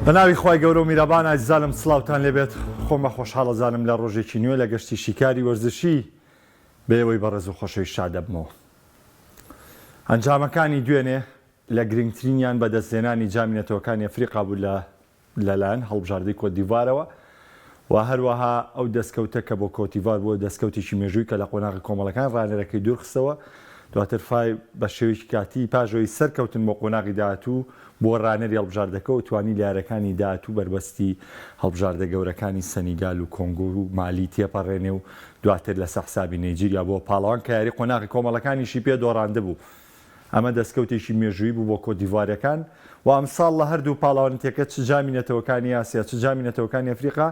بە ناوی خوای گەورە و میرەبان ئازیزانم سڵاوتان لێبێت خۆم بە خۆشحاڵ ئەزانم لە ڕۆژێکی نوێ لە گەشتی شیکاری وەرزشی بە ئێوەی بەڕێز و خۆشەویست شاد دەبمەوە. ئەنجامەکانی دوێنێ لە گرنگترینیان بەدەستهێنانی جامی نەتەوەکانی ئەفریقا بوو لە لەلایەن هەڵبژاردەی کۆتدیڤوارەوە و هەروەها ئەو دەستکەوتە کە بۆ کۆتیڤوار بووە دەستکەوتێکی مێژووی کە لە قۆناغی کۆمەڵەکان ڕاهێنەرەکەی دوورخستەوە دواتر فای بە شێوەیەکی کاتی پاش ئەوەی سەرکەوتن بۆ قۆناغی داهاتوو بووە ڕاهێنەری هەڵبژاردەکە و توانی لە یاریەکانی داهاتوو بەربەستی هەڵبژاردە گەورەکانی سەنیگال و کۆنگۆ و مالی تێپەڕێنێ و دواتر لەسەر حسابی نەیجیریا بووە پاڵەوان کە یاری قۆناغی کۆمەڵەکانیشی پێ دۆڕاندبوو. ئەمە دەستکەوتێکی مێژوویی بوو بۆ کۆتدیڤوارییەکان و ئەمساڵ لە هەردوو پاڵەوانێتییەکە چ جامی نەتەوەکانی ئاسیا چ جامی نەتەوەکانی ئەفریقا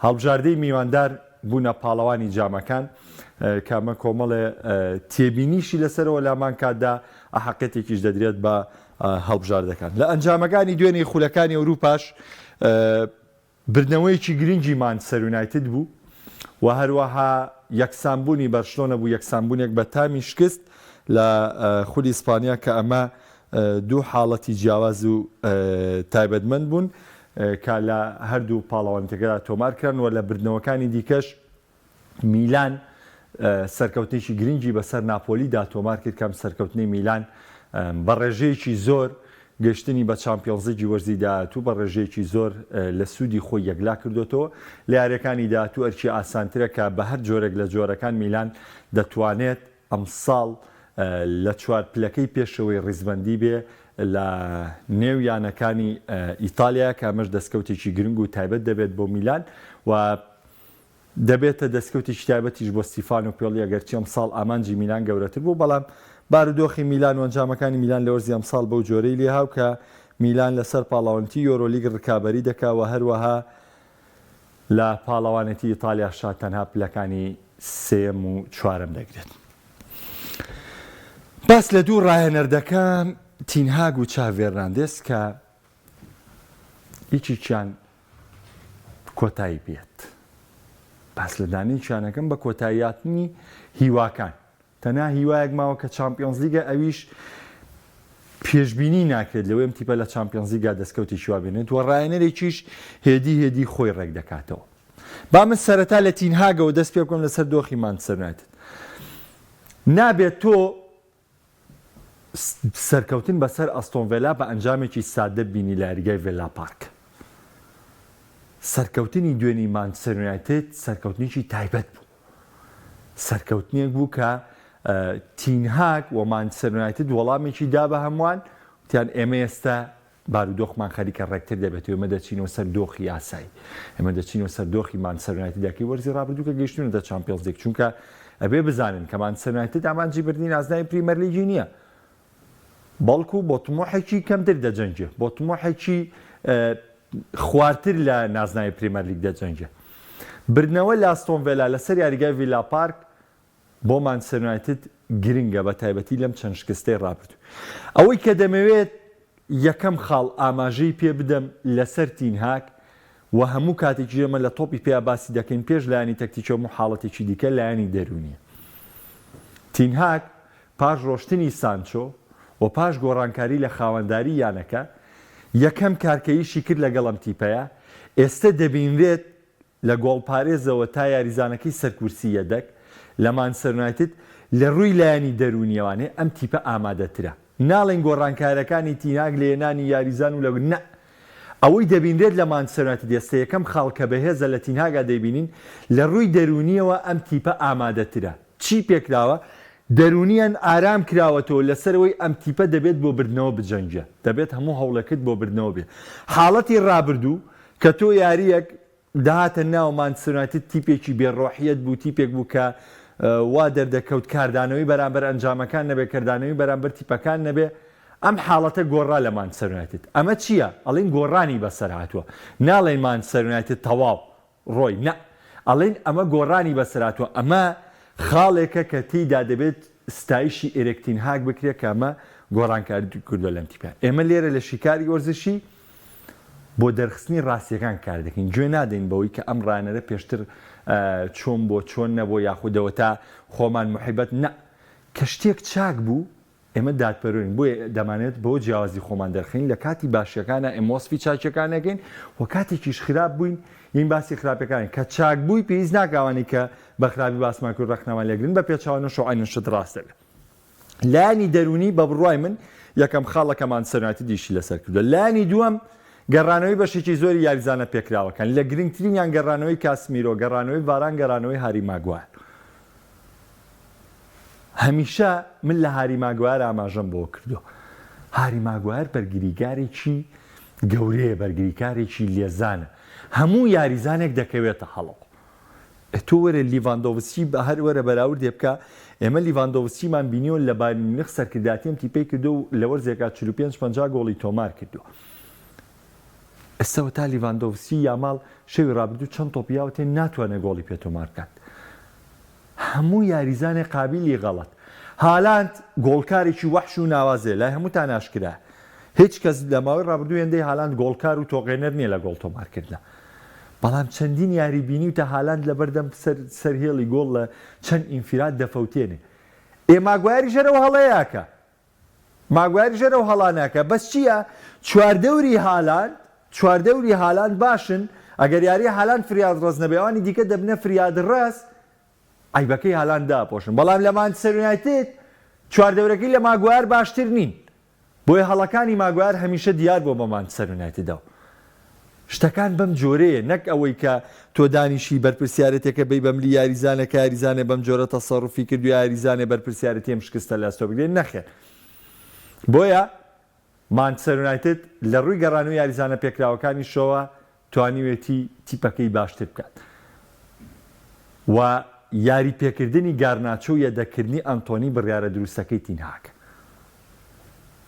هەڵبژاردەی میواندار بوونە پاڵەوانی جامەکان کە ئەمە کۆمەڵێ تێبینیشی لەسەرەوە لە هەمان کاتدا ئەحەقیەتێکیش دەدرێت بە هەڵبژاردەکان. لە ئەنجامەکانی دوێنێی خولەکانی ئەوروپاش بردنەوەیەکی گرنگی مانچستەر یونایتد بوو و هەروەها یەکسانبوونی بەرشلۆنە بوو، یەکسانبوونێک بە تامی شکست لە خولی ئیسپانیا کە ئەمە دوو حاڵەتی جیاواز و تایبەتمەند بوون کە لە هەردوو پاڵەوانێتیەکەدا تۆمارکران و لە بردنەوەکانی دیکەش میلان سەرکەوتنێکی گرنگی بەسەر ناپۆلیدا تۆمارکرد کە ئەم سەرکەوتنەی میلان بە ڕێژەیەکی زۆر گەشتنی بە چامپیۆنزلیگی وەرزی داهاتوو بە ڕێژەیەکی زۆر لە سوودی خۆی یەکلا کردۆتەوە لە یاریەکانی داهاتوو ئەرکی ئاسانترە کە بە هەر جۆرێک لە جۆرەکان میلان دەتوانێت ئەمساڵ لە چوار پلەکەی پێشەوەی ڕیزبەندی بێ لە نێو یانەکانی ئیتالیا کە ئەمەش دەستکەوتێکی گرنگ و تایبەت دەبێت بۆ میلان و دەبێتە دەستکەوتێکی تایبەتیش بۆ ستیفانۆ پیۆلی، ئەگەرچی ئەمساڵ ئامانجی میلان گەورەتر بوو، بەڵام بارودۆخی میلان و ئەنجامەکانی میلان لە وەرزی ئەمساڵ بەو جۆرەی لێهاو کە میلان لەسەر پاڵەوانێتی یۆرۆلیگ رکابەری دەکا و هەروەها لە پاڵەوانێتی ئیتالیاشا تەنها پلەکانی سێیەم و چوارەم دەگرێت. باس لە دوو راهێنەر دەکەم، تین هاگ و چاڤی هێرناندێز کە یەکێکیان کۆتایی بێت. باس لە دانێکیان ئەکەم بە کۆتاییاتنی هیواکان. تەنها هیوایەک ماوە کە چامپیۆنزلیگە ئەویش پێشبینی ناکرێت لەوەی ئەم تیپە لە چامپیۆنزلیگا دەستکەوتێکی وا بێنێت و ڕاهێنەرێکیش هێدی هێدی خۆی ڕێک دەکاتەوە. با من سەرەتا لە تین هاگەوە دەست پێ بکەم لەسەر دۆخی مانچستەر یونایتد. نابێت تۆ سەرکەوتن بەسەر ئەستۆن ڤێلا بە ئەنجامێکی سادە بینی لە یاریگای ڤێلا پارک. سەرکەوتنی دوێنی مانچستەر یونایتد سەرکەوتنێکی تایبەت بوو. سەرکەوتنێک بوو کە تین هاگ و مانچستەر یونایتد وەڵامێکی دا بە هەمووان، وتیان ئێمە ئێستا بارودۆخمان خەریکە ڕێکتر دەبێت و ئێمە دەچینەوە سەر دۆخی یاسایی. ئێمە دەچینەوە سەر دۆخی مانچستەر یونایتدەکەی وەرزی ڕابردوو کە گەیشتوونەتە چامپیۆنزلیگ، چونکە ئەبێ بزانن کە مانچستەر یونایتد ئامانجی بردنی نازناوی پریمەرلیگی نییە، بەڵکو بۆ تموحێکی کەمتر دەجەنگێ، بۆ تموحێکی خوارتر لە نازناوی پریمەرلیگ دەجەنگێ. بردنەوە لە ئاستۆن ڤێلا لەسەر یاریگای ڤیلا پارک بۆ مانچستەر یونایتد گرنگە بە تایبەتی لەم چەند شکستەی ڕابردوو. ئەوەی کە دەمەوێت یەکەم خاڵ ئاماژەی پێ بدەم لەسەر تین هاگ و هەموو کاتێکیش ئێمە لە تۆپی پێیا باسی دەکەین پێش لایەنی تەکتیکی و هەموو حاڵەتێکی دیکە لایەنی دەروونیە. تین هاگ پاش ڕۆشتنی سانچۆ و پاش گۆڕانکاری لە خاوەنداری یانەکە یەکەم کار کە ئیشی کرد لەگەڵ ئەم تیپەیا ئێستە دەبینرێت لە گۆڵپارێزەوە تا یاریزانەکەی سەرکورسی یەدەگ لە مانچستەر یونایتد، لە رووی لایەنی دەروونییەوانێ ئەم تیپە ئامادەترە. ناڵێین گۆڕانکارەکانی تین هاگ لە هێنانی یاریزان و لە نا. ئەوەی دەبینرێت لە مانچستەر یونایتد ئێستە یەکەم خاڵ کە بەهێزە لە تین هاگا دەیبینین، لە رووی دەروونییەوە ئەم تیپە ئامادەترە. چی پێکراوە؟ دەروونیان ئارام کراوەتەوە لەسەر ئەوەی ئەم تیپە دەبێت بۆ بردنەوە بجەنگێ، دەبێت هەموو هەوڵێکت بۆ بردنەوە بێ. حاڵەتی رابردوو کە تۆ یارییەک دەهاتە ناو مانچستەر یونایتد تیپێکی بێ ڕۆحیەت بوو، تیپێک بوو کە وا دەردەکەوت کاردانەوەی بەرامبەر ئەنجامەکان نەبێ، کردانەوەی بەرامبەر تیپەکان نەبێ، ئەم حاڵەتە گۆڕا لە مانچستەر یونایتد. ئەمە چییە؟ ئەڵێین گۆڕانی بەسەر هاتووە. ناڵێین مانچستەر یونایتد تەواو ڕۆی، نا، ئەڵێین ئەمە گۆڕانی بەسەر هاتووە، ئەمە خاڵێکە کە تێیدا دەبێت ستایشی ئێریک تین هاگ بکرێت کە ئەمە گۆڕانکاری کردووە لەم تیپە. ئێمە لێرە لە شیکاری وەرزشی بۆ دەرخستنی ڕاستیەکان کار دەکەین، گوێ نادەین بەوەی کە ئەم ڕانەرە پێشتر چۆن بووە چۆن نەبووە یاخود ئەوەتا خۆمان موحیبەت نا کە شتێک چاک بوو. ئێمە دادپەروەرین بۆیە دەمانەوێت بەوە جیاوازی خۆمان دەرخەین لە کاتی باشیەکانا ئێمە وەسفی چاکیەکان ئەکەین و کاتێکیش خراپ بووین یین باسی خراپەکان کە چاک بووی پێویست ناکا ئەوانەی کە بە خراپی باسمان کرد ڕەخنەمان لێگرن بە پێچەوانەشەوە عەینەن شت ڕاست دەبێت. لایەنی دەروونی بە بڕوای من یەکەم خاڵە کە مانچستەر یونایتد ئیشی لەسەر کردووە. لایەنی دووەم گەڕانەوەی بەشێکی زۆری یاریزانە پێکراوەکان، لە گرنگترینیان گەڕانەوەی کاسمیرۆ، گەڕانەوەی ڤاران، گەڕانەوەی هاری ماگوایەر. هەمیشە من لە هاری ماگوایەر ئاماژەم بەوە کردووە. هاری ماگوایەر بەرگریکارێکی گەورەیە، بەرگریکارێکی لێزانە. هەموو یاریزانێک دەکەوێتە هەڵەوە. تۆ وەرە لیڤاندۆڤسکی بە هەر وەرە بەراوردێ بکە، ئێمە لیڤاندۆڤسکیمان بینیوە لە بایرن میونخ سەرکردایەتی ئەم تیپەی کردووە و لە وەرزێکا 45 50 گۆڵی تۆمار کردووە. ئێستا تا لیڤاندۆڤسکی یاماڵ شەوی رابردوو چەند تۆپی یاوەتێ ناتوانێت گۆڵی پێ تۆمار بکات. هەموو یاریزانێ قابیلی غەڵەت. هالاند گۆڵکارێکی وەحش و ناوازەیە لای هەمووتان ئاشکرایە. هیچ کەس لە ماوەی ڕابردوو هێندەی هالاند گۆڵکار و تۆقێنەر نییە لە گۆڵ تۆمارکردنا. بەڵام چەندین یاری بینیوتە هالاند لەبەردەم سەر سەر هێڵی گۆڵ لە چەند ئینفیراد دەفەوتێنێ. ئێ ماگوایەریش هەر ئەو هەڵەیە ئەکا. ماگوایەریش هەر ئەو هەڵانە ئەکا. بەس چییە چواردەوری هالاند چواردەوری هالاند باشن ئەگەر یاری هالاند فریادڕەس نەبێ ئەوانی دیکە دەبنە فریادڕەس عەیبەکەی هالاند داپۆشن. بەڵام لە مانچستەر یونایتد چواردەورەکەی لە ماگوایەر باشتر نین. بۆیە هەڵەکانی ماگوایەر هەمیشە دیار بووە بە مانچستەر یونایتدەوە. شتەکان بەم جۆرەیە نەک ئەوەی کە تۆ دانیشی بەرپرسیارێتێکە بەی بە ملی یاریزانێک کە یاریزانێ بەم جۆرە تەسەروفی کرد و یاریزانێ بەرپرسیارێتی ئەم شکستە لە ئەستۆ بگرێت نەخێر. بۆیە مانچستەر یونایتد لە ڕووی گەڕانەوەی یاریزانە پێکراوەکانیشەوە توانیوێتی تیپەکەی باشتر بکات و یاری پێکردنی گارناچۆ و یەدەگکردنی ئەنتۆنی بڕیارە دروستەکەی تین هاگە.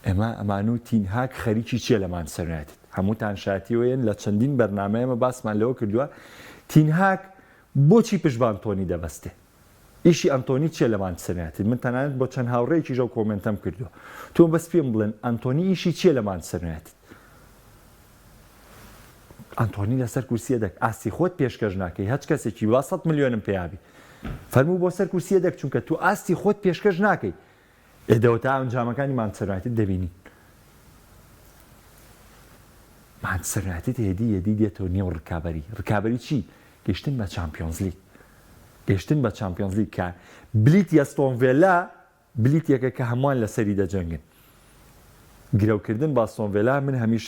ئێمە ئەمانوو تین هاگ خەریکی چیە لە مانچستەر یونایتد؟ هەمووتان شایەتی ئەوەن لە چەندین بەرنامە ئێمە باسمان لەوە کردووە تین هاگ بۆچی پشت بە ئەنتۆنی دەبەستێ؟ ئیشی ئەنتۆنی چیە لە مانچستەر یونایتد؟ من تەنانەت بۆ چەند هاوڕێیەکیش ئەو کۆمێنتەم کردووە. تۆ بەس پێم بڵێن ئەنتۆنی ئیشی چیە لە مانچستەر یونایتد؟ ئەنتۆنی لەسەر کورسیە دەک ئاستی خۆت پێشکەش ناکەی هەچ کەسێکی وا 100 ملیۆنم پێیابی فەرموو بۆ سەر کورسیە دەک چونکە تو ئاستی خۆت پێشکەش ناکەی ئێدەوە تا ئەنجامەکانی مانچستەر یونایتد دەبینین مانچستەر یونایتد هێدی هێدی دێتەوە نێو ڕکابەری ڕکابەری چی گەشتن بە چامپیۆنزلیگ گەشتن بە چامپیۆنزلیگ کە بلیتی ئەستۆن ڤێلا بلیتێکە کە هەمووان لەسەری دەجەنگن. گرەوکردن بە ئاستۆن ڤێلا من هەمیش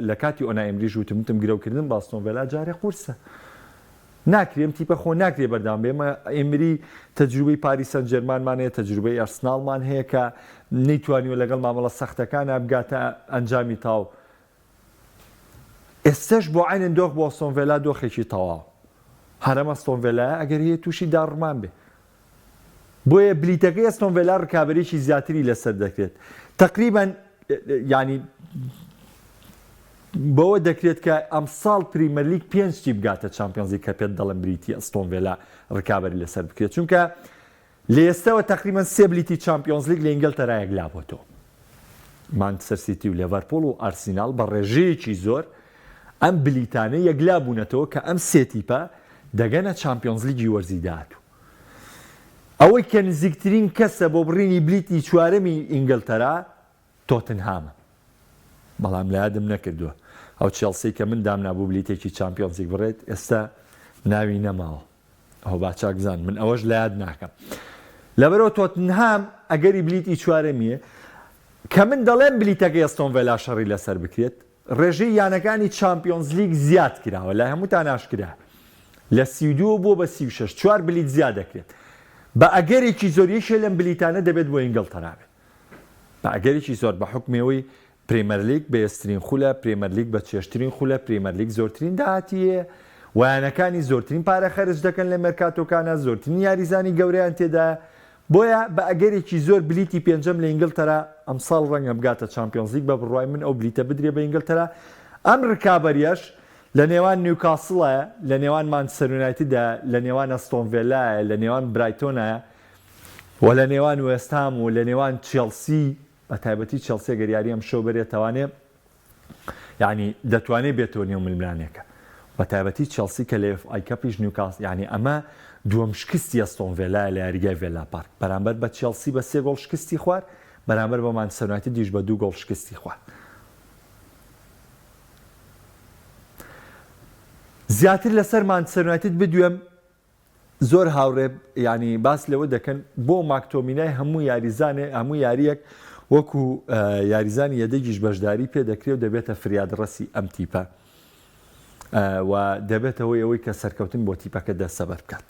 لە کاتی ئۆنای ئێمریش وتم وتم گرەوکردن بە ئاستۆن ڤێلا جارێ قورسە. ناکرێ ئەم تیپە خۆ ناکرێ بەردەوام بێ. ئێمە ئێمری تەجروبەی پاریس سان جێرمانمان هەیە، تەجروبەی ئەرسناڵمان هەیە کە نەیتوانیوە لەگەڵ مامەڵە سەختەکانا بگاتە ئەنجامی تاو. ئێستەش بۆ عەینەن دۆخ بۆ ئەستۆن ڤێلا دۆخێکی تەواو. هەر ئەم ئەستۆن ڤێلایە ئەگەر هەیە تووشی داڕمان بێ. بۆیە بلیتەکەی ئەستۆن ڤێلا رکابەریی زیاتری لەسەر دەکرێت. تەقریبەن یانی بەوە دەکرێت کە ئەمساڵ پریمەرلیگ پێنج تیپ بگاتە چامپیۆنزلیگ کە پێت دەڵێم بریتی ئەستۆن ڤێلا رکابەری لەسەر بکرێت چونکە لە ئێستەوە تەقریبەن سێ بلیتی چامپیۆنزلیگ لە ئینگلتەرا یەکلابۆتەوە. مانچستەر سیتی و لێڤەرپوڵ و ئارسیناڵ بە ڕێژەیەکی زۆر ئەم بلیتانە یەکلابوونەتەوە کە ئەم سێ تیپە دەگەنە چامپیۆنزلیگی وەرزی داهاتوو. ئەوەی کە نزیکترین کەسە بۆ بڕینی بلیتی چوارەمی ئینگلتەرا تۆتنهامە. بەڵام لە یادم نەکردووە ئەو چێڵسیەی کە من دامنابوو بلیتێکی چامپیۆنزلیگ بڕێت ئێستا ناوی نەماوە. ئەوە با چاک بزانن من ئەوەش لە یاد ناکەم. لەبەرئەوە تۆتنهام ئەگەری بلیتی چوارەمیە کە من دەڵێم بلیتەکەی ئەستۆن ڤێلا شەڕی لەسەر بکرێت ڕێژەی یانەکانی چامپیۆنزلیگ زیاد کراوە لای هەمووتان ئاشکرایە لە 32 بۆ بە 36 چوار بلیت زیاد دەکرێت بە ئەگەرێکی زۆر یەکێ لەم بلیتانە دەبێت بۆ ئینگڵتەرا بێت بە ئەگەرێکی زۆر بە حوکمی ئەوەی پرێمەرلیگ بەهێزترین خولە، پرێمەرلیگ بە چێژترین خولە، پرێمەرلیگ زۆرترین داهاتی هەیە و یانەکانی زۆرترین پارە خەرج دەکەن لە مێرکاتۆکانا، زۆرترین یاریزانی گەورەیان تێدایە، بۆیە بە ئەگەرێکی زۆر بلیتی پێنجەم لە ئینگلتەرا ئەمساڵ ڕەنگە بگاتە چامپیۆنزلیگ، بە بڕوای من ئەو بلیتە بدرێ بە ئینگلتەرا، ئەم رکابەریەش لە نێوان نیوکاسڵە، لە نێوان مانچستەر یونایتدە، لە نێوان ئەستۆن ڤێلایە، لە نێوان برایتۆنە و لە نێوان وێستهام و لە نێوان چێڵسی بە تایبەتی چێڵسی ئەگەر یاری ئەمشەو بەرێت توانێ یعنی دەتوانێت بێتەوە نێو ململانێکە بە تایبەتی چێڵسی کە لە ئێف ئای کەپیش نیوکاس یعنی ئەمە دووەم شکستی ئەستۆن ڤێلایە لە یاریگای ڤێلا پارک بەرامبەر بە چێڵسی بە سێ گۆڵ شکستی خوارد. بەرامبەر بە مانچستەر یونایتدیش بە دوو گۆڵ شکستی خوارد. زیاتر لەسەر مانچستەر یونایتد بدوێم زۆر هاوڕێ یانی باس لەوە دەکەن بۆ ماکتۆمینای هەموو یاریزانێ هەموو یاریەک وەکو یاریزانی یەدەگیش بەشداری پێ دەکرێ و دەبێتە فریادڕەسی ئەم تیپە و دەبێتە هۆی ئەوەی کە سەرکەوتن بۆ تیپەکە دەستەبەر بکات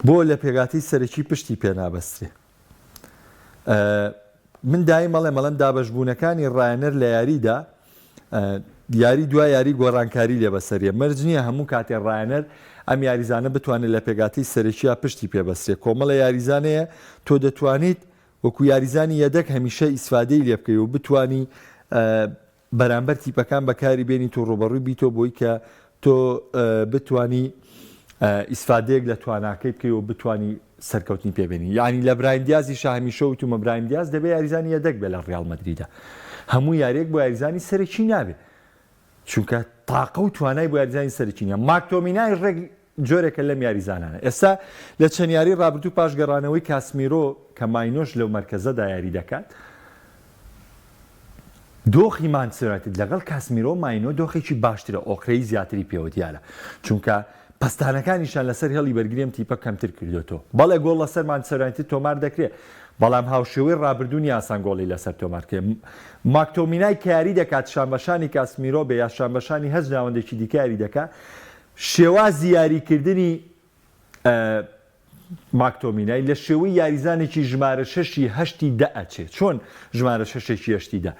بۆ لە پێگاتی سەرەکی پشتی پێنابەسترێ من دایم ئەڵێم ئەڵێم دابەشبوونەکانی ڕایەنەر لە یاریدا یاری دوا یاری گۆڕانکاری لێ بەسەریە مەرج نییە هەموو کاتێ ڕایەنەر ئەم یاریزانە بتوانێت لە پێگاتی سەرەکییا پشتی پێبەسترێ کۆمەڵە یاریزانەیە تۆ دەتوانیت وەکو یاریزانی یەدەک هەمیشە ئیسفادەی لێ بکەی و بتانی بەرامبەر تیپەکان بەکاری بێنیت و ڕوبەڕووی بیتۆ بۆی کە تۆ بتانی ئیسفادەیەک لە تواناکەی بکەی و بتانی سەرکەوتنی پێ بێنی یانی لە برایم دیازیشا هەمیشە وتومە برایم دیاز دەبێ یاریزانی یەدەک بێ لە ڕیاڵ مەدریدا هەموو یاریەک بۆ یاریزانی سەرەکی نابێ چونکە تاقە و توانای بۆ یاریزانی سەرەکی نیە ماکتۆمینای ڕێک جۆرێکە لەم یاریزانانە ئێستا لە چەند یاری ڕابردوو پاش گەڕانەوەی کاسمیرۆ کە ماینۆش لەو مەرکەزەدا یاری دەکات دۆخی مانچستەر یونایتد لەگەڵ کاسمیرۆ ماینۆ دۆخێکی باشترە، ئۆقرەی زیاتری پێوە دیارە، چونکە پەستانەکانیشیان لەسەر هێڵی بەرگری ئەم تیپە کەمتر کردۆتەوە. بەڵێ گۆڵ لەسەر مانچستەر یونایتد تۆمار دەکرێت، بەڵام هاوشێوەی رابردوو نییە ئاسان گۆڵی لەسەر تۆمار بکرێت. ماکتۆمینای کە یاری دەکات شانبەشانی کاسمیرۆ بێ یا شانبەشانی هەچ ناوەندێکی دیکە یاری دەکات، شێوازی یاریکردنی ماکتۆمینای لە شێوەی یاریزانێکی ژمارە شەشی هەشتی دە ئەچێ چۆن ژمارە شەشێکی هەشتی دە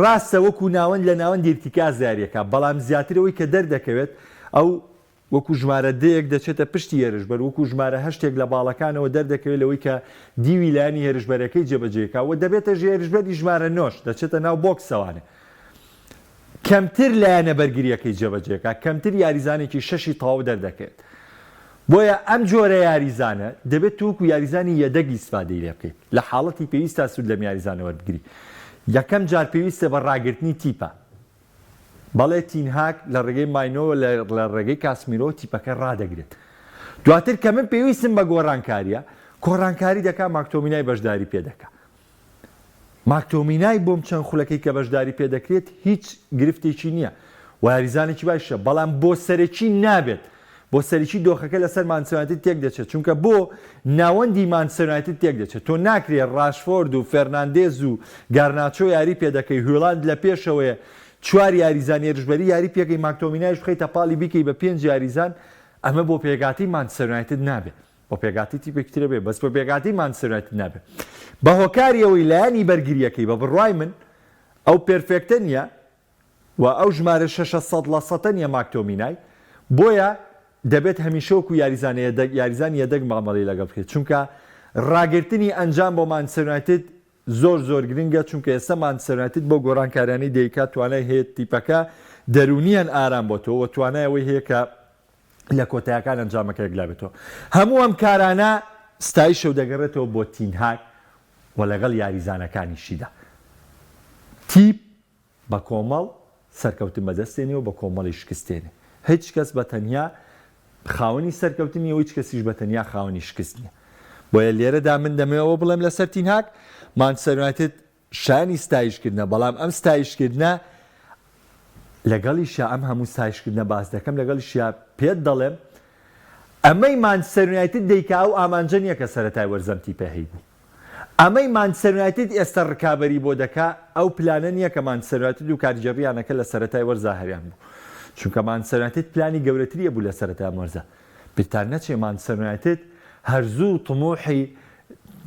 ڕاستە وەکو ناوەند لە ناوەندی ارتکاز یاریەکە بەڵام زیاتر ئەوەی کە دەردەکەوێت ئەو وەکو ژمارە دەیەک دەچێتە پشتی هێرشبەر وەکو ژمارە هەشتێک لە باڵەکانەوە دەردەکەوێت لەوەی کە دیوی لایەنی هێرشبەرەکەی جێبەجێکا و دەبێتە هێرشبەری ژمارە نۆش دەچێتە ناو بۆکسەوانێ کەمتر لایەنە بەرگرییەکەی جێبەجێکا، کەمتر یاریزانێکی شەشی تەواو دەردەکەوێت. بۆیە ئەم جۆرە یاریزانە دەبێت تۆ وەکو یاریزانی یەدەگ ئیسفادەی لێ بکەیت، لە حاڵەتی پێویستا سوود لەم یاریزانە وەربگری. یەکەم جار پێویستە بە ڕاگرتنی تیپە. بەڵێ تین هاگ لە ڕێگەی ماینۆوە لە ڕێگەی کاسمیرۆوە تیپەکە ڕادەگرێت. دواتر کە من پێویستم بە گۆڕانکارییە، گۆڕانکاری دەکا، ماکتۆمینای بەشداری پێ دەکا. ماکتۆمینای بۆم چەند خولەکەی کە بەشداری پێدەکرێت هیچ گرفتێکی نییە و یاریزانێکی باشە بەڵام بۆ سەرەکی نابێت بۆ سەرەکی دۆخەکە لەسەر مانچستەر یونایتد تێکدەچێت چونکە بۆ ناوەندی مانچستەر یونایتد تێکدەچێت تۆ ناکرێت ڕاشفۆرد و فێرناندێز و گارناچۆ یاری پێدەکەی هویلاند لە پێشەوەیە چوار یاریزان هێرشبەری یاری پێکەی ماکتۆمینایش بخەیتە پاڵی بیکەی بە پێنج یاریزان ئەمە بۆ پێکهاتەی مانچستەر یونایتد نابێت بۆ پێکهاتەی تیپێکی ترە بێ بەس بۆ پێکهاتەی مانچستەر یونایتد نابێ بە هۆکاری ئەوەی لایەنی بەرگرییەکەی بە بڕوای من ئەو perfect ە نییە و ئەو ژمارە شەشە سەد لە سەتە نییە ماکتۆمینای بۆیە دەبێت هەمیشە وەکو یاریزانە یەدەگ یاریزانی یەدەگ مامەڵەی لەگەڵ بکرێت چونکە ڕاگرتنی ئەنجام بۆ مانچستەر یونایتد زۆر زۆر گرنگە چونکە ئێستا مانچستەر یونایتد بەو گۆڕانکاریانەی دەیکات توانای هەیە تیپەکە دەروونیان ئارام بۆتەوە و توانای ئەوەی هەیە کە لە کۆتایەکان ئەنجامەکە یەکلابێتەوە. هەموو ئەم کارانە ستایشە و دەگەڕێتەوە بۆ تین هاگ و لەگەڵ یاریزانەکانیشیدا. تیپ بە کۆمەڵ سەرکەوتن بەدەستێنێ و بە کۆمەڵیش شکستێنێ. هیچ کەس بە تەنیا خاوەنی سەرکەوتن نییە و هیچ کەسیش بە تەنیا خاوەنی شکست نییە. بۆیە لێرەدا من دەمەوێ ئەوە بڵێم لەسەر تین هاگ، مانچستەر یونایتد شایەنی ستایشکردنە، بەڵام ئەم ستایشکردنە لەگەڵیشیا ئەم هەموو ستایشکردنە باس دەکەم لەگەڵیشیا پێت دەڵێم ئەمەی مانچستەر یونایتد دەیکا ئەو ئامانجە نییە کە سەرەتای وەرز ئەم تیپە هەیبوو. ئەمەی مانچستەر یونایتد ئێستا رکابەری بۆ دەکا ئەو پلانە نییە کە مانچستەر یونایتد و کارگێڕی یانەکە لە سەرەتای وەرزا هەیان بوو. چونکە مانچستەر یونایتد پلانی گەورەتری هەبوو لە سەرەتای ئەم وەرزە. بیرتان نەچێ مانچستەر یونایتد هەر زوو طموحی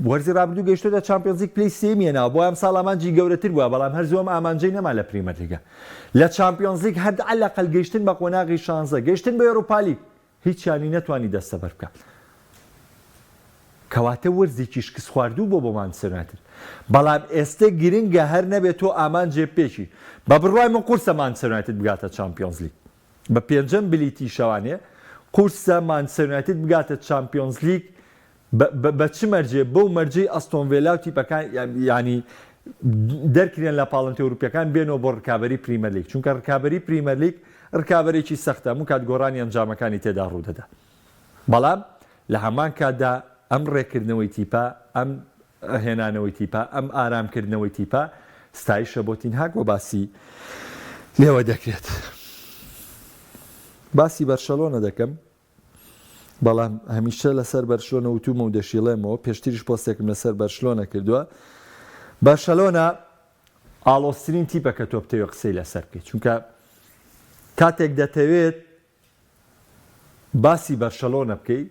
وەرزی رابردوو گەیشتۆتە چامپیۆنزلیگ پلەی سێیەمی هێناوە بۆ ئەمساڵ ئامانجی گەورەتر بووە بەڵام هەر زوو ئەم ئامانجەی نەما لە پریمەرلیگە لە چامپیۆنزلیگ هەر عەلەقەل گەیشتن بە قۆناغی شانزە گەیشتن بە یۆرۆپالیگ هیچیانی نەتوانی دەستەبەر بکات کەواتە وەرزێکی شکستخواردوو بۆ بۆ مانچستەر یونایتد بەڵام ئێستە گرنگە هەر نەبێت تۆ ئامانجێ بپێکی بە بڕوای من قورسە مانچستەر یونایتد بگاتە چامپیۆنزلیگ بە پێنجەم بلیتی شەوانێ قورسە مانچستەر یونایتد بگاتە چامپیۆنزلیگ بە چ مەرجێ بەو مەرجەی ئەستۆن ڤێلا و تیپەکان یانی دەرکرێن لە پاڵنتە ئەوروپیەکان بێنەوە بۆ ڕکابەری پریمەرلیگ چونکە ڕکابەری پریمەرلیگ ڕکابەرێکی سەختە هەموو کات گۆڕانی ئەنجامەکانی تێدا ڕوودەدا بەڵام لە هەمان کاتدا ئەم ڕێکردنەوەی تیپە ئەم. هێنانەوەی تیپە، ئەم ئارام کردنەوەی تیپە ستایشە بۆ تینهاگ و باسی لێوە دەکرێت. باسی بەرشەلۆنە دەکەم، بەڵام هەمیشە لەسەر بەرشلۆنە وتومە و دەشیڵێمەوە، پێشتریش پۆستێکم لەسەر بەرشلۆنە کردووە. بەرشەلۆنە ئاڵۆزترین تیپە کە تۆ بتەوێت قسەی لەسەر بکەیت، چونکە کاتێک دەتەوێت باسی بەرشەلۆنە بکەی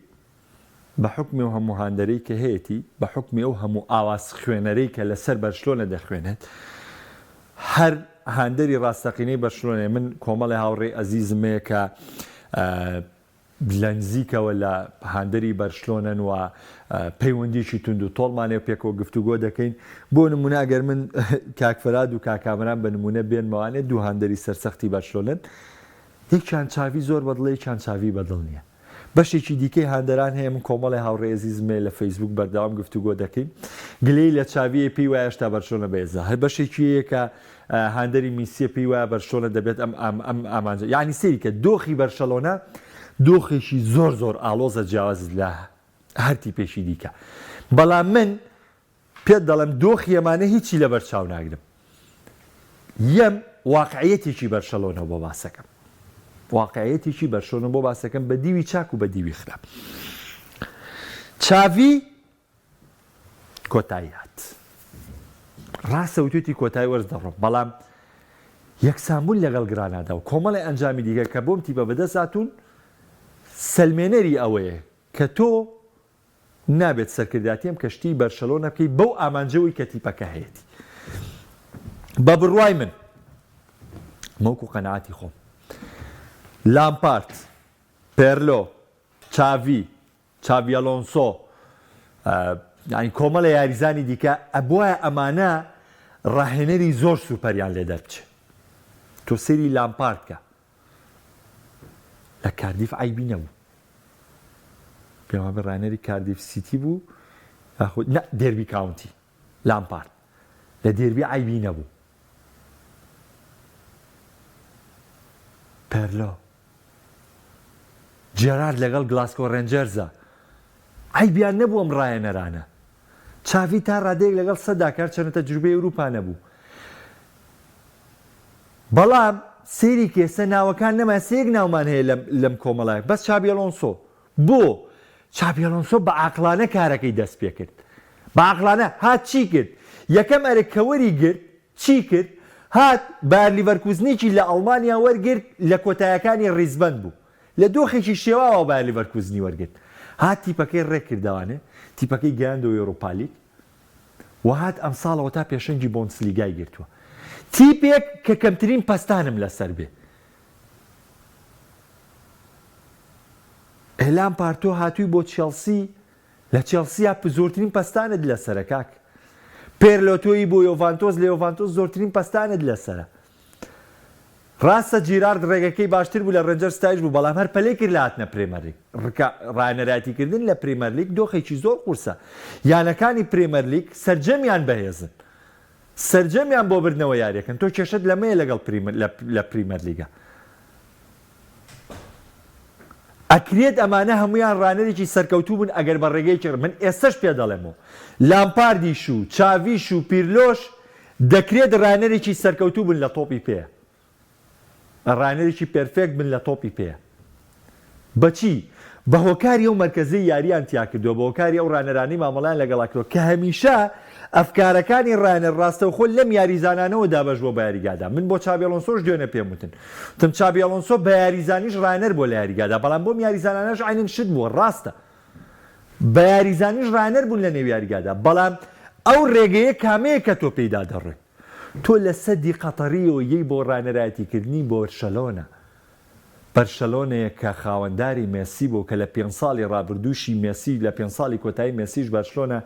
بە حوکمی ئەو هەموو هاندەرەی کە هەیەتی، بە حوکمی ئەو هەموو ئاواز خوێنەرەی کە لەسەر بەرشلۆنە دەخوێنێت، هەر هاندەری ڕاستەقینەی بەرشلۆنەیە، من کۆمەڵێ هاوڕێی ئەزیزم هەیە کە لە نزیکەوە لە هاندەری بەرشلۆنەن و پەیوەندیی توند و تۆڵمان هەیە و پێکەوە گفتوگۆ دەکەین، بۆ نموونە ئەگەر من کاک فەراد و کاک کامەران بە نموونە بێنمەوانێ دوو هاندەری سەرسەختی بەرشلۆنەن، یەکیان چاڤی زۆر بەدڵە یەکیان چاڤی بەدڵ نییە. بەشێکی دیکەی هاندەران هەیە من کۆمەڵێ هاوڕێی ئەزیزم هەیە لە فەیسبووک بەردەوام گفتوگۆ دەکەین گلەیی لە چاڤی هەیە پێی وایە هێشتا بەرشلۆنە بەهێزە هەر بەشێکی هەیە کە هاندەری میسیە پێی وایە بەرشلۆنە دەبێت ئەم ئەم ئەم ئامانجە یعنی سەیری کە دۆخی بەرشەلۆنە دۆخێکی زۆر زۆر ئاڵۆزە جیاواز لە هەر تیپێکی دیکە بەڵام من پێت دەڵێم دۆخی ئەمانە هیچی لەبەر چاو ناگرم یەم واقعیەتێکی بەرشەلۆنە بۆ باسەکەم واقعیەتێکی بەرشۆنە بۆ باسەکەم بە دیوی چاک و بە دیوی خراپ چاڤی کۆتایی هات ڕاستە وتوێتی کۆتایی وەرز دەڕۆم بەڵام یەکسانبوون لەگەڵ گرانادا و کۆمەڵی ئەنجامی دیکە کە بۆم تیپە بەدەست هاتوون سەلمێنەری ئەوەیە کە تۆ نابێت سەرکردایەتی ئەم کەشتیی بەرشەلۆنە بکەی بەو ئامانجەوەی کە تیپەکە هەیەتی. بە بڕوای من، ئەمە وەکو قەناعەتی خۆم، لامپارد، پێرلۆ، چاڤی، چاڤی ئەلۆنسۆ، یانی کۆمەڵێ یاریزانی دیکە، ئەبوایە ئەمانە ڕاهێنەری زۆر سوپەریان لێ دەربچێ. تۆ سەیری لامپارد کە. لە کاردیف عەیبی نەبوو پێم وابێ ڕاهێنەری کاردیف سیتی بوو یاخود نە دێربی کاونتی لامپارد لە دێربی عەیبی نەبوو پێرلۆ جێرارد لەگەڵ گلاسکۆ ڕێنجەرزە عەیبیان نەبوو ئەم ڕاهێنەرانە چاڤی تا ڕادەیەک لەگەڵ سەدا کار چەنە تەجروبەی ئەوروپا نەبوو بەڵام سەیری کە ئێستا ناوەکان نەما ئێستا یەک ناومان هەیە لەم لەم کۆمەڵە بەس چابی ئەلۆنسۆ بۆ چابی ئەلۆنسۆ بە عاقڵانە کارەکەی دەست پێ کرد بە عاقڵانە هات چی کرد یەکەم ئەرک کە وەری گرت چی کرد هات بایەر لیڤەرکوزنێکی لە ئەڵمانیا وەرگرت لە کۆتایەکانی ڕیزبەند بوو لە دۆخێکی شێواوە بایەر لیڤەرکوزنی وەرگرت هات تیپەکەی ڕێک کردەوانێ تیپەکەی گەیاندەوە یۆرۆپالیگ و هات ئەمساڵەوە تا پێشەنگی بۆندسلیگای گرتووە. تیپێک کە کەمترین پەستانم لەسەر بێ. ئێ لامپارد تۆ هاتووی بۆ چێڵسی، لە چێڵسیا زۆرترین پەستانت لەسەرە کاک. پێرلۆ تۆیی بۆ یۆڤانتۆس، لە یۆڤانتۆس زۆرترین پەستانت لەسەرە. ڕاستە جیرارد ڕێگەکەی باشتر بوو لە ڕێنجەرز ستایش بوو بەڵام هەر پەلەی کرد لە هاتنە پرێمەرلیگ. ڕکە ڕاهێنەرایەتی کردن لە پرێمەرلیگ دۆخێکی زۆر قورسە. یانەکانی پرێمەرلیگ سەرجەمیان بەهێزن. سەرجەمیان بۆ بردنەوە یاریەکەن. تۆ کێشەت لەمەیە لەگەڵ لە پریمەرلیگا. ئەکرێت ئەمانە هەموویان ڕانەرێکی سەرکەوتوو بن ئەگەر بە ڕێگەیەکی من ئێستەش پێ دەڵێمەوە لامپاردیش و چاڤیش و پیرلۆش دەکرێت ڕانەرێکی سەرکەوتوو بن لە تۆپی پێ ڕانەرێکی perfect بن لە تۆپی پێ بەچی؟ بە هۆکاری ئەو مەرکەزەی یارییان تیا کردووە، بە هۆکاری ئەو ڕانەرانەی مامەڵەیان لەگەڵا کردووە کە هەمیشە ئەفکارەکانی ڕانەر ڕاستەوخۆ لەم یاریزانانەوە دابەش بووە بە یاریگادا. من بۆ چابی ئەلۆنسۆش دوێنێ پێم وتن. وتم چابی ئەلۆنسۆ بە یاریزانیش ڕانەر بووە لە یاریگادا، بەڵام بۆم یاریزانانەش عەینەن شت بووە، ڕاستە بە یاریزانیش ڕانەر بوون لە نێو یاریگادا، بەڵام ئەو ڕێگەیە کامەیە کە تۆ پێیدا دەڕۆی؟ تۆ لە سەدی قەتەرییەوە یەی بۆ ڕانەرایەتیکردنی بۆرشەلۆنە. بەرشەلۆنەیەک کە خاوەنداری مێسی بوو کە لە پێنج ساڵی ڕابردووشی مێسی لە پێنج ساڵی کۆتایی مێسیش بەرشلۆنە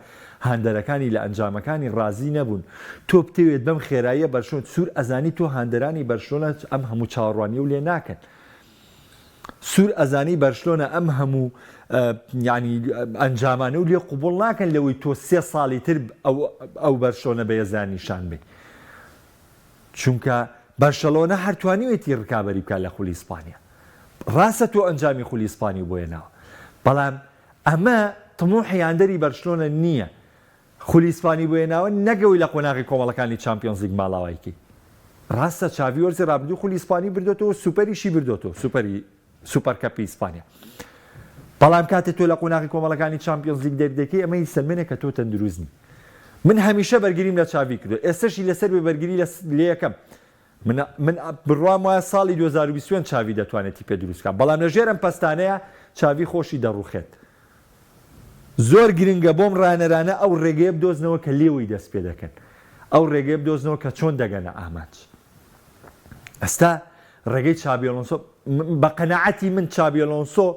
هاندەرەکانی لە ئەنجامەکانی ڕازی نەبوون تۆ بتەوێت بەم خێراییە بەرشلۆنە سوور ئەزانی تۆ هاندەرانی بەرشلۆنە ئەم هەموو چاوەڕوانیەو لێ ناکەن سوور ئەزانی بەرشلۆنە ئەم هەموو یانی ئەنجامانەو لێ قوبوڵ ناکەن لەوەی تۆ سێ ساڵی تر ئەو ئەو بەرشلۆنە بەهێزیان نیشان بەی چونکە بەرشەلۆنە هەر توانیوێتی رکابەری بکات لە خولی ئیسپانیا. راستە تۆ ئەنجامی خولی ئیسپانیو بۆ هێناوە، بەڵام ئەمە تموحی هاندەری بەرشلۆنە نییە. خولی ئیسپانی بۆ هێناوە نەک ئەوەی لە قۆناغی کۆمەڵەکانی چامپیۆنزلیگ ماڵاوای کەی. ڕاستە چاڤی وەرزی ڕابردوو خولی ئیسپانی بردۆتەوە سوپەریشی بردۆتەوە سوپەری سوپەر کەپی ئیسپانیا بەڵام کاتێ تۆ لە قۆناغی کۆمەڵەکانی چامپیۆنزلیگ دەردەکەی ئەمە یسەلمێنێ کە تۆ تەندروست نی من هەمیشە بەرگریم لە چاڤی کردو ئێستەشی لەسەر بێ بەرگری لە لێ یەکەم من من بڕوام وایە ساڵی 2025 چاڤی دەتوانێت تیپێ دروست بکات بەڵام لە ژێر ئەم پەستانەیە چاڤی خۆشی دەڕوخێت زۆر گرنگە بۆم ڕانەرانە ئەو ڕێگەیە بدۆزنەوە کە لێوەی دەست پێ دەکەن ئەو ڕێگەیە بدۆزنەوە کە چۆن دەگەنە ئامانج ئەستا ڕێگەی چابی ئەلۆنسۆ بە قەناعەتی من چابی ئەلۆنسۆ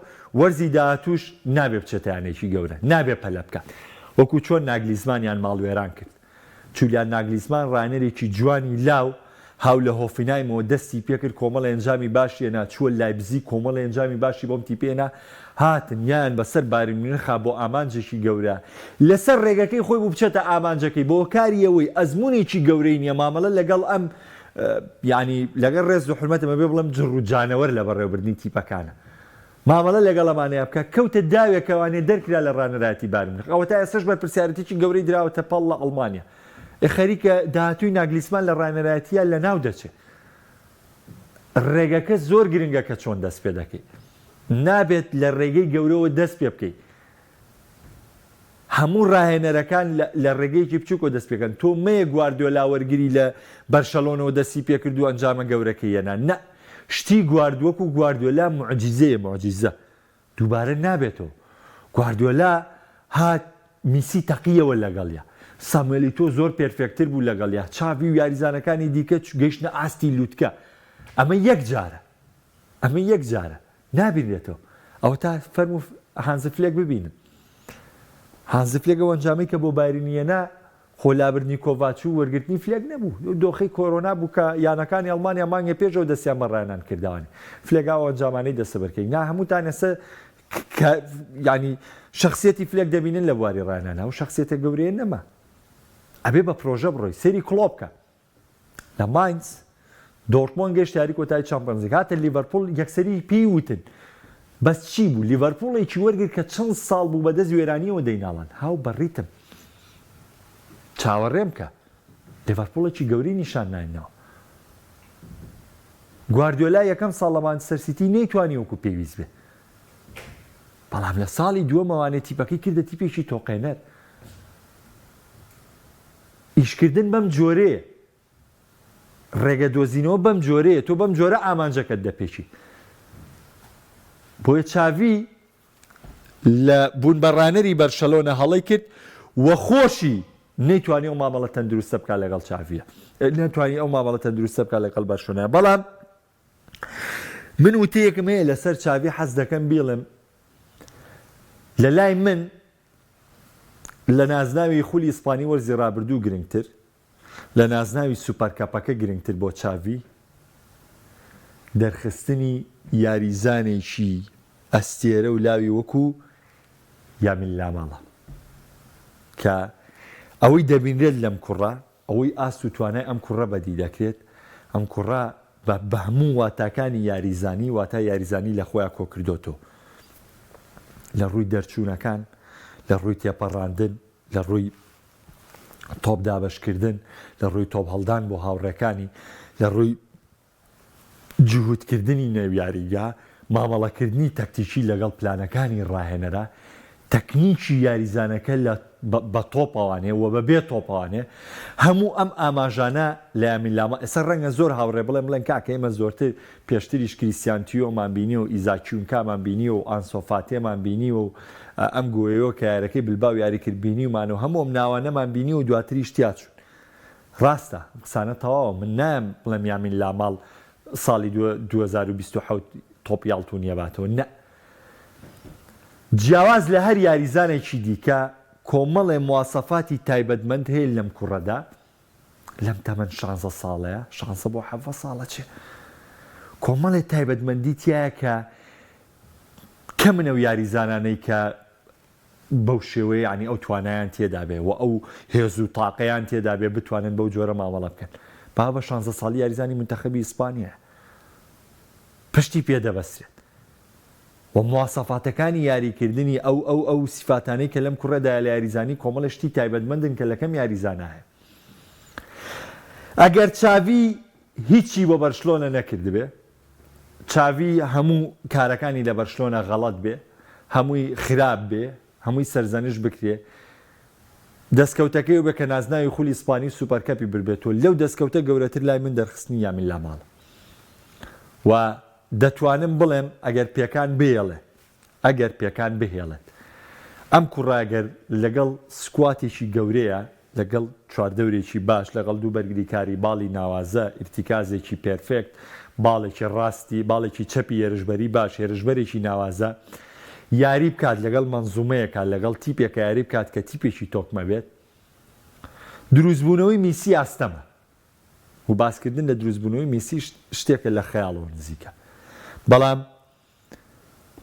وەرزی داهاتووش نابێ بچێتە یانەیەکی گەورە نابێ پەلە بکات وەکو چۆن ناگلیزمانیان ماڵوێران کرد جولیان ناگلیزمان ڕاهێنەرێکی جوانی لاو هاو لە هۆفنهایمەوە دەستی پێکرد کۆمەڵێ ئەنجامی باشی هێنا چووە لایپزیگ کۆمەڵێ ئەنجامی باشی بۆم تیپە هێنا هاتن یان بەسەر بایرن میونخا بۆ ئامانجێکی گەورە لەسەر ڕێگەکەی خۆی بوو بچێتە ئامانجەکەی بەهۆکاری ئەوەی ئەزموونێکی گەورەی نییە مامەڵە لەگەڵ ئەم یانی لەگەڵ ڕێز و حورمەتم ئەبێ بڵێم جڕ و جانەوەر لە بەڕێوەبردنی تیپەکانە مامەڵە لەگەڵ ئەمانەیا بکە کەوتە داوێکەوانێ دەرکرا لە ڕانەرایەتی بایرن میونخ ئەوەتا ئێستەش بەرپرسیارەتیی گەورەی دراوەتە پاڵ لە ئەڵمانیا ئێ خەریکە داهاتووی ناگلیسمان لە ڕانەرایەتییا لەناو دەچێ ڕێگەکە زۆر گرنگە کە چۆن دەست پێ دەکەی نابێت لە ڕێگەی گەورەوە دەست پێ بکەی هەموو ڕاهێنەرەکان لە ڕێگەیەکی بچووکەوە دەست پێکەن تۆ مەیە گواردیۆلا وەرگری لە بەرشەلۆنەوە دەستی پێکرد و ئەنجامە گەورەکەی هێنا نە شتی گوارد وەکو گواردیۆلا موعجیزەیە موعجیزە دووبارە نابێتەوە گواردیۆلا هات میسی تەقیەوە لەگەڵیا ساموێل ئیتۆ زۆر perfect تر بوو لەگەڵیا چاڤی و یاریزانەکانی دیکە گەیشتنە ئاستی لوتکە ئەمە یەک جارە ئەمە یەک جارە نابینرێتەوە ئەوەتا فەرموو هانز فلێک ببینن هانز فلێک ئەو ئەنجامەی کە بۆ بایرن هێنا خۆ لابردنی کۆڤاچ و وەرگرتنی فلێک نەبوو دۆخی کۆرۆنا بوو کە یانەکانی ئەڵمانیا مانگێ پێشەوە دەستیان بە ڕاهێنان کردوانی فلێک ئەو ئەنجامانەی دەستەبەرکەی نا هەمووتان ئێستا کە یانی شخصیەتی فلێک دەبینن لە بواری ڕاهێنان ئەو شخصیەتە گەورەیە نەما ئەبێ بە پرۆژە بڕۆی سەیری کڵۆپ بکە لە ماینز دۆرتمۆند گەشت یاری کۆتایی چامپیۆنزلیگ هاتە لیڤەرپوڵ یەکسەری پێی وتن بەس چی بوو لیڤەرپوڵێکی وەرگر کە چەند ساڵ بوو بەدەست وێرانیەوە دەیناڵان هاو بە ڕیتم چاوەڕێم کە لیڤەرپوڵێکی گەورەی نیشان ناینەوە گواردیۆلا یەکەم ساڵ لە مانچستەر سیتی نەیتوانی وەکو پێویست بێ بەڵام لە ساڵی دووەمەوانێ تیپەکەی کردە تیپێکی تۆقێنەر ئیشکردن بەم جۆرەیە، ڕێگە دۆزینەوە بەم جۆرەیە، تۆ بەم جۆرە ئامانجەکەت دەپێکی. بۆیە چاڤی لە بوون بە ڕانەری بەرشەلۆنە هەڵەی کرد و خۆشی نەیتوانی ئەو مامەڵە تەندروستە بکات لەگەڵ چاڤیە، نەتوانی ئەو مامەڵە تەندروستە بکات لەگەڵ بەرشەلۆنە. بەڵام من وتەیەکم هەیە لەسەر چاڤی حەز دەکەم بیڵێم، لە لای من لە نازناوی خولی ئیسپانی وەرزی رابردوو گرنگتر، لە نازناوی سوپەرکەپەکە گرنگتر بۆ چاڤی، دەرخستنی یاریزانێکی ئەستێرە و لاوی وەکو یامین لاماڵە کە ئەوەی دەبینرێت لەم کوڕە ئەوەی ئاست و توانای ئەم کوڕە بەدی دەکرێت، ئەم کوڕە بە بە هەموو واتاکانی یاریزانی، واتای یاریزانی لە خۆیا کۆکردۆتەوە. لە ڕووی دەرچوونەکان، لە ڕووی تێپەڕاندن، لە ڕووی تۆپ دابەشکردن، لە ڕووی تۆپ هەڵدان بۆ هاوڕێکانی، لە ڕووی جووتکردنی نێو یاریگا، مامەڵەکردنی تەکتیکی لەگەڵ پلانەکانی ڕاهێنەرە، تەکنیکی یاریزانەکە لە بە تۆپەوانێ و بە بێ تۆپەوانێ، هەموو ئەم ئاماژانە لە یامین لاما، ئێستا ڕەنگە زۆر هاوڕێ بڵێن بڵێن کاکە ئێمە زۆرتر پێشتریش کریستیان تیۆمان بینیوە و ئیزاک کیونکامان بینیوە و ئانسۆ فاتێمان بینیوە و ئەم گۆیۆ کە یارەکەی بلباو یاری کرد بینیومانە و هەموو ئەم ناوانەمان بینیوە و دواتریش تیاچوون. ڕاستە ئەم قسانە تەواوە من نایەم بڵێم یامین لاماڵ ساڵی 2027 تۆپی ئاڵتونی ئەباتەوە نە جیاواز لە هەر یاریزانێکی دیکە کۆمەڵێ مواسەفاتی تایبەتمەند هەیە لەم کوڕەدا لەم تەمەن شانزە ساڵەیە شانزە بۆ حەڤە ساڵە چێ کۆمەڵێ تایبەتمەندی تایە کە کەمن ئەو یاریزانانەی کە بەو شێوەیە یانی ئەو توانایان تێدا بێ و ئەو هێز و تاقەیان تێدا بێ بتوانن بەو جۆرە مامەڵە بکەن. با بە شانزە ساڵی یاریزانی مونتەخەبی ئیسپانیایە. پشتی پێ دەبەسترێت. و مواسەفاتەکانی یاریکردنی ئەو ئەو ئەو سیفاتانەی کە لەم کوڕەدایە لە یاریزانی کۆمەڵێ شتی تایبەتمەندن کە لە کەم یاریزانا هەیە. ئەگەر چاڤی هیچی بۆ بەرشلۆنە نەکردبێ، چاڤی هەموو کارەکانی لە بەرشلۆنە غەڵەت بێ، هەمووی خراپ بێ، هەمووی سەرزەنشت بکرێ، دەستکەوتەکەی ئەوبێ کە نازناوی خولی ئیسپانی و سوپەرکەپی بردبێتەوە، لەو دەستکەوتە گەورەتر لای من دەرخستنی یامین لاماڵە و دەتوانم بڵێم ئەگەر پێکان بهێڵێ، ئەگەر پێکان بهێڵێت، ئەم کوڕە گەر لەگەڵ سکواتێکی گەورەیە، لەگەڵ چواردەورێکی باش، لەگەڵ دوو بەرگریکاری باڵی ناوازە، ئیرتیکازێکی پێرفێکت، باڵێکی ڕاستی، باڵێکی چەپی هێرشبەری باش، هێرشبەرێکی ناوازە، یاری بکات لەگەڵ مەنزومەیەکا، لەگەڵ تیپێکا یاری بکات کە تیپێکی تۆکمە بێت، دروستبوونەوەی میسی ئاستەمە و باسکردن لە دروستبوونەوەی میسی شتێکە لە خەیاڵەوە نزیکە، بەڵام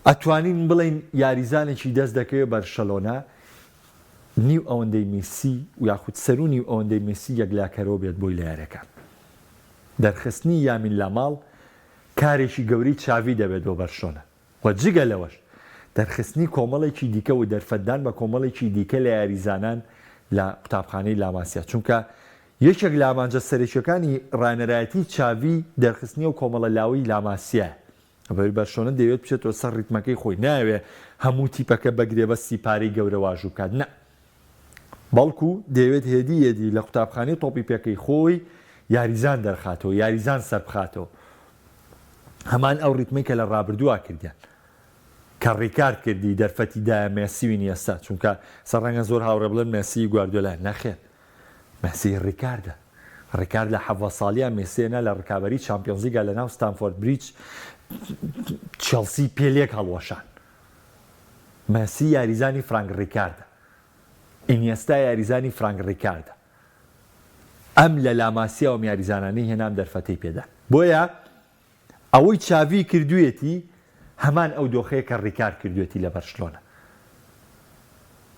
ئەتوانین بڵێین یاریزانێکی دەست دەکەوێت بەرشەلۆنە نیو ئەوەندەی میسی و یاخود سەرو نیو ئەوەندەی میسی یەکلاکەرەوە بێت بۆی لە یاریەکان. دەرخستنی یامین لاماڵ کارێکی گەورەی چاڤی دەبێت بۆ بەرشلۆنە و جگە لەوەش دەرخستنی کۆمەڵێکی دیکە و دەرفەتدان بە کۆمەڵێکی دیکە لە یاریزانان لە قوتابخانەی لاماسیا چونکە یەکێک لە ئامانجە سەرەکیەکانی ڕانەرایەتی چاڤی دەرخستنی ئەو کۆمەڵە لاوەی لاماسیایە. ئەوەی بەرشلۆنە دەیەوێت بچێتەوە سەر ریتمەکەی خۆی، نایەوێت هەموو تیپەکە بە گرێبەستی پارەی گەورە واژوو بکات، نا، بەڵکو دەیەوێت هێدی هێدی لە قوتابخانەی تۆپی پێکەی خۆی یاریزان دەرخاتەوە، یاریزان سەربخاتەوە، هەمان ئەو ریتمەی کە لە رابردووا کردیان، کە ریکارد کردی دەرفەتی دایە مێسی و ئینیێستا، چونکە سەر رەنگە زۆر هاوڕێ بڵێن مێسی گواردیۆلا، نەخێر، مێسی ڕیکاردە. ڕیکارد لە 17 ساڵیا مێسیێ نا لە ڕکابەری چامپیۆنزلیگا لە ناو ستامفۆرد بریدج چێڵسی پێ لێک هەڵوەشان. مێسی یاریزانی فرانک ڕیکاردە. ئینیێستا یاریزانی فرانک ڕیکاردە. ئەم لە لاماسیاوە ئەم یاریزانانەی هێنا ئەم دەرفەتەی پێدان. بۆیە ئەوەی چاڤی کردوویەتی هەمان ئەو دۆخەیە کە ڕیکارد کردوویەتی لە بەرشلۆنە.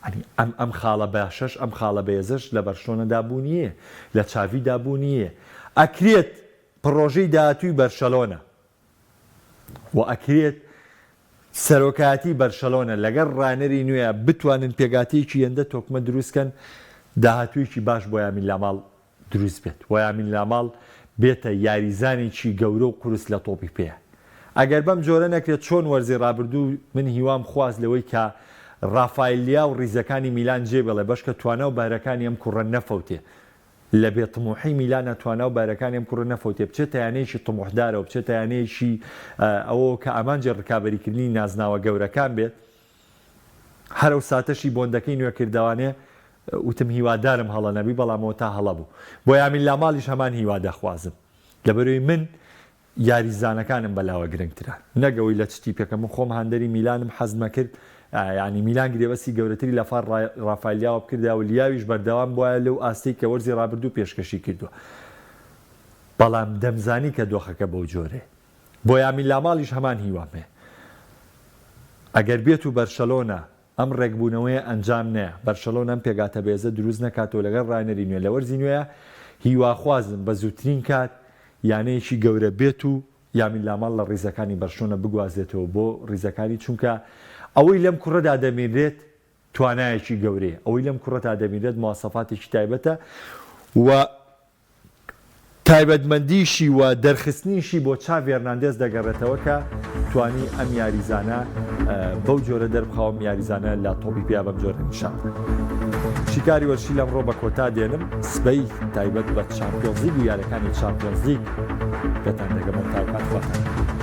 یانی ئەم ئەم خاڵە باشەش ئەم خاڵە بەێزەش لە بەرشلۆنەدا بوونییە، لە چاڤیدا بوونییە. ئەکرێت پڕۆژەی داهاتووی بەرشەلۆنە و ئەکرێت سەرۆکایەتی بەرشەلۆنە لەگەڵ ڕانەری نوێ بتوانن پێکهاتەیەکی هێندە تۆکمە دروست کەن داهاتوویەکی باش بۆ یامین لاماڵ دروست بێت و یامین لاماڵ بێتە یاریزانێکی گەورە و قورس لە تۆپی پێ. ئەگەر بەم جۆرە نەکرێت چۆن وەرزی رابردوو من هیوام خواست لەوەی کە رافایل لیاو ریزەکانی میلان جێبێڵێ بەشکە توانا و بەهرەکانی ئەم کوڕە نەفەوتێ لە بێ تموحی میلانا توانا و بەهرەکانی ئەم کوڕە نەفەوتێ بچێتە یانەیەکی تموحدارەوە بچێتە یانەیەکی ئەوەوە کە ئامانجی رکابەریکردنی نازناوە گەورەکان بێت. هەر ئەو ساتەشی بۆندەکەی نوێ کردەوانێ وتم هیوادارم هەڵە نەبی بەڵام ئەوەتا هەڵە بوو. بۆ یامین لاماڵیش هەمان هیوا دەخوازم. لەبەرئەوەی من یاریزانەکانم بەلاوە گرنگترە نەک ئەوەی لە چ تیپێکە من خۆم هاندەری میلانم حەزمەکرد یانی میلان گرێبەستی گەورەتری لە فار ڕافایل لیاوە بکردایە و لیاویش بەردەوام بوایە لەو ئاستەی کە وەرزی ڕابردوو پێشکەشی کردووە بەڵام دەمزانی کە دۆخەکە بەو جۆرەیە. بۆ یامین لاماڵیش هەمان هیوام هەیە. ئەگەر بێت و بەرشەلۆنە ئەم ڕێکبوونەوەیە ئەنجام نەیا، بەرشەلۆنە ئەم پێکهاتە بەهێزە دروست نەکاتەوە لەگەڵ ڕاهێنەری نوێ لە وەرزی نوێیا، هیواخوازم بە زووترین کات یانەیەکی گەورە بێت و یامین لاماڵ لە ڕیزەکانی بەرشلۆنە بگوازێتەوە بۆ ڕیزەکانی، چونکە ئەوەی لەم کوڕەدا دەبینرێت توانایەکی گەورەیە، ئەوەی لەم کوڕەدا دەبینرێت مواسەفاتێکی تایبەتە و تایبەتمەندیشی و دەرخستنیشی بۆ چاڤی هێرناندێز دەگەڕێتەوە کە توانی ئەم یاریزانە بەو جۆرە دەربخا و ئەم یاریزانە لە تۆپی پێیا بەم جۆرە نیشان بدا. شیکاری وەرزشی لەمڕۆ بە کۆتا دێنم، سبەی تایبەت بە چامپیۆنزلیگ و یاریەکانی چامپیۆنزلیگ پێتان دەگەمەوە تاوکات خواتان.